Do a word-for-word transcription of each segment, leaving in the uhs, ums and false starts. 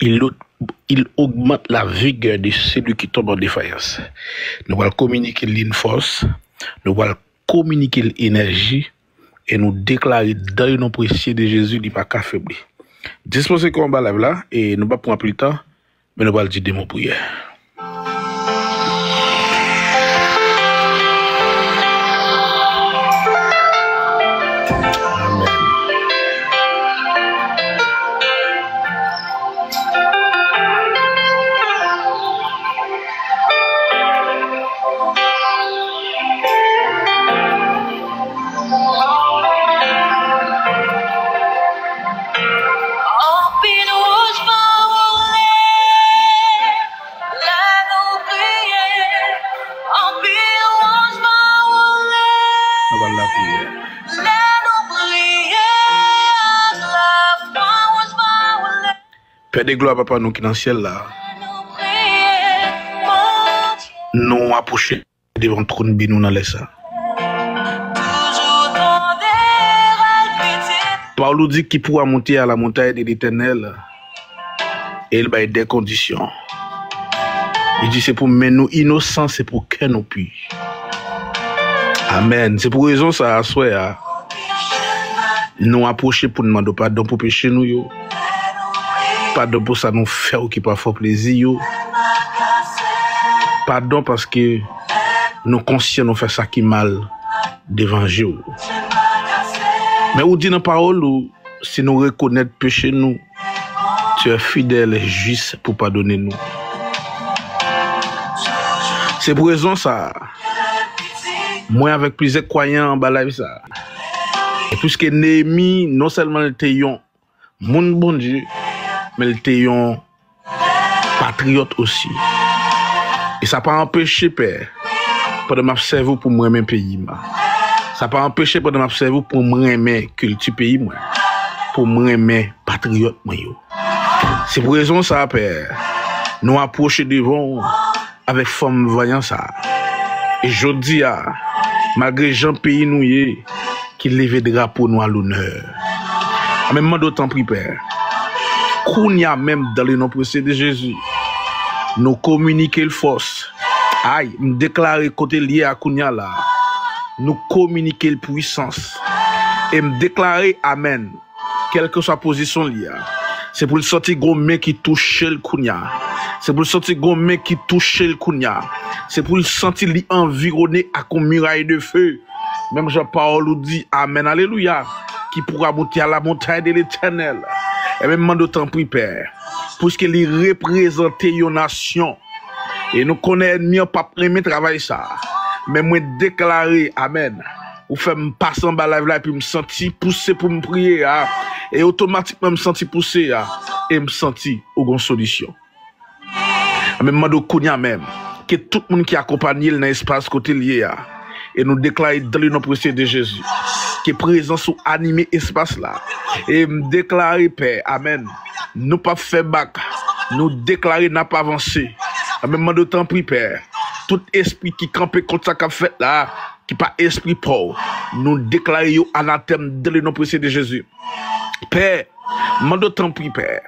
il, il augmente la vigueur de celui qui tombe en défaillance. Nou pral kominike l fòs, nou pral kominike l enèji, e nou deklare dans le nom précieux de Jésus, li pa ka febli. Dispoze kò w anba live la, e nou p ap pran pil tan, men nou pral di de mo priyè. Amen. Anpil wouj pa woule, lè nou priye. Anpil wouj pa woule, nou pral lapriyè, lè nou priye. Anpil wouj pa woule. Pè de glwa, Papa nou ki nan syèl la, nou apwoche devan twòn beni w nan lè sa. Pawòl ou di, qui pourra monter à la montagne de l'Éternel? E l bay de kondisyon. Li di, se pou men nou inosan, se pou kè nou pi. Amèn. Se pou rezon sa a, aswè a, nou apwoche pou n mande w padon pou peche nou yo. Padon pou sa nou fè w ki pa fè w plezi yo. Padon paske nou konsyan nou fè sa ki mal devan je w. Men ou di nan pawòl ou, si nou rekonèt peche nou, tu es fidèle et juste pou padone nou. Se pou rezon sa a, mwen avèk plizyè kwayan anba live sa a. E piske Neyemi, non sèlman l te yon moun Bondye, men l te yon patriyòt osi. E sa pa anpeche, Pè, pandan m ap sèvi w pou m renmen peyi m. Sa pa anpeche pandan m ap sèvi w pou m renmen kilti peyi mwen, pou m renmen patriyòt mwen yo. Se pou rezon sa a, Pè, nou apwoche devan w avèk fanm vanyan sa a. E jodi a, malgre jan peyi nou ye, ki leve drapo nou a lonè. Amèn, m mande w tanpri, Pè. Kounye a menm, dans le nom précieux de Jésus, nou kominike l fòs. Ay, m deklare kote l ye a kounye a la. Nou kominike l pwisans. E m deklare, amèn, kèlkeswa pozisyon li a. Se pou l santi gon men ki touche l kounye a. Se pou l santi gon men ki touche l kounye a. Se pou l santi li anviwone ak yon miray de fe. Menm jan pawòl ou di, amèn, alelouya, qui pourra monter à la montagne de l'Éternel. Ebyen, m mande w tanpri, Pè, piske li reprezante yon nasyon. E nou konnen ènmi an p ap renmen travay sa. Men mwen deklare, amèn, ou fè m pase anba live la epi m santi pouse pou m priye a. E otomatikman m santi pouse a. E m santi ou gon solisyon. Men m mande w kounye a menm, ke tout moun ki akonpaye l nan espas kote l ye a, e nou deklare dans le nom précieux de Jésus, ke prezans ou anime espas la. E m deklare, Pè, amèn, nou p ap fè bak, nou deklare n ap avanse. Amèn, m mande w tanpri, Pè, tout espri ki kanpe kont sa k ap fèt la, ki pa espri pa w, nou deklare yo anatèm dans le nom précieux de Jésus. Pè, m mande w tanpri, Pè.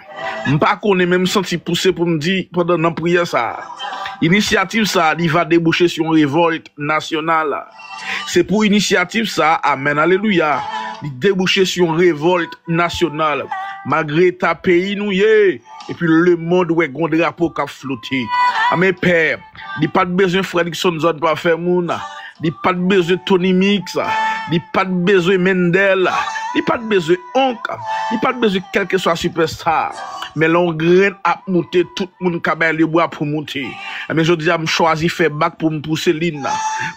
M pa konnen, men m santi pouse pou m di pandan nan priyè sa a, inisyativ sa a, li va debouche sou yon revòlt nasyonal. Se pou inisyativ sa a, amèn, alelouya, li debouche sou yon revòlt nasyonal. Malgre eta peyi nou ye, epi lemonn wè gon drapo k ap flote. Amèn, Pè, li pa t bezwen Fredrickson Zòn pa fè moun. Li pa t bezwen Tony Mix, li pa t bezwen Mendel, li pa t bezwen Onk, li pa t bezwen kèlkeswa sipèsta. Men lè yon grenn ap moute, tout moun ka bay lebwa pou moute. Ebyen, jodi a, m chwazi fè bak pou m pouse lin.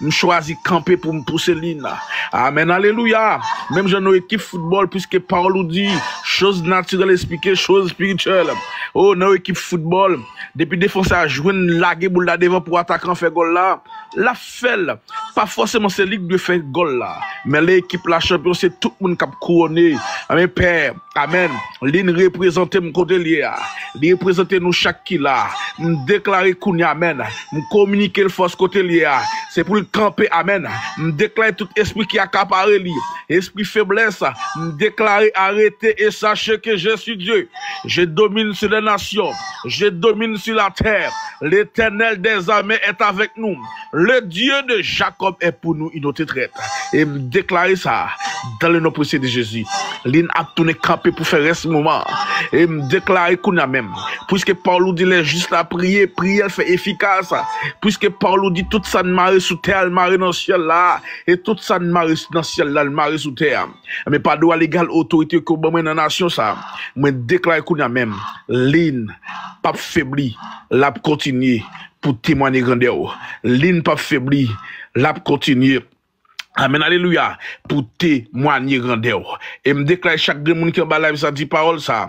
M chwazi kanpe pou m pouse lin. Amèn, alelouya. Menm jan nan yon ekip foutbòl, piske pawòl ou di, chose naturelle explique chose spirituelle. O, nan yon ekip foutbòl, depi defansè a jwenn lage boul la devan pou atakan fè gòl la, l ap fè l. pa fòseman se li k dwe fè gòl la. Men lè ekip la chanpyon, se tout moun k ap kouwone. Amèn, Pè. Amèn. Li n reprezante m kote l ye a. Li reprezante nou chak ki la. M deklare kounye a, amèn. M kominike l fòs kote l ye a. Se pou l kanpe, amèn. M deklare tout espri ki akapare li. Espri feblès, m deklare arete et sachez que je suis Dieu. Je domine sur les nations. Je domine sur la terre. L'Éternel des armées est avec nous. Le Dieu de Jacob est pour nous une retraite. E m deklare sa dans le nom précieux de Jésus. Li n ap tounen kanpe pou fè rès moman. E m deklare kounye a menm. Puiske pawòl ou di les justes la priye, priyè l fè efikas. Puiske pawòl ou di tout sa n mare sou tè a, l mare nan syèl la. E tout sa n mare nan syèl la, l mare sou tè a. Men pa dwa legal otorite ke w ban mwen nan nasyon sa. Mwen deklare kounye a menm, li n p ap febli, l ap kontinye pou temwanye grandè w. Li n p ap febli, l ap kontinye. Amèn, alelouya, pou temwanye grandè w. E m deklare chak grenn moun ki anba live sa di pawòl sa.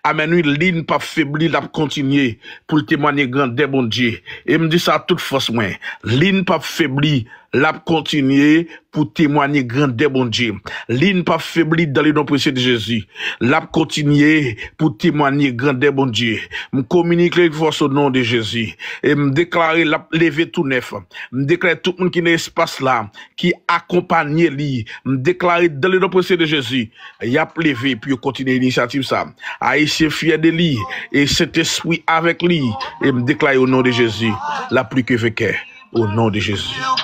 Amèn, wi, li n p ap febli, l ap kontinye pou l temwanye grandè Bondye. E m di sa tout fòs mwen. Li n p ap febli, l ap kontinye pou temwanye grandè Bondye. Li n p ap febli dans le nom précieux de Jésus. L ap kontinye pou temwanye grandè Bondye. M kominike l fòs o non de Jezi. E m deklare l ap leve tou nèf. M deklare tout moun ki nan espas la, ki akonpanye li. M deklare dans le nom précieux de Jésus, y ap leve pou yo kontinye inisyativ sa. Ayisyen fyè de li, e Sentespri avèk li. E m deklare o non de Jezi, l ap pli ke venkè. O non de Jezi.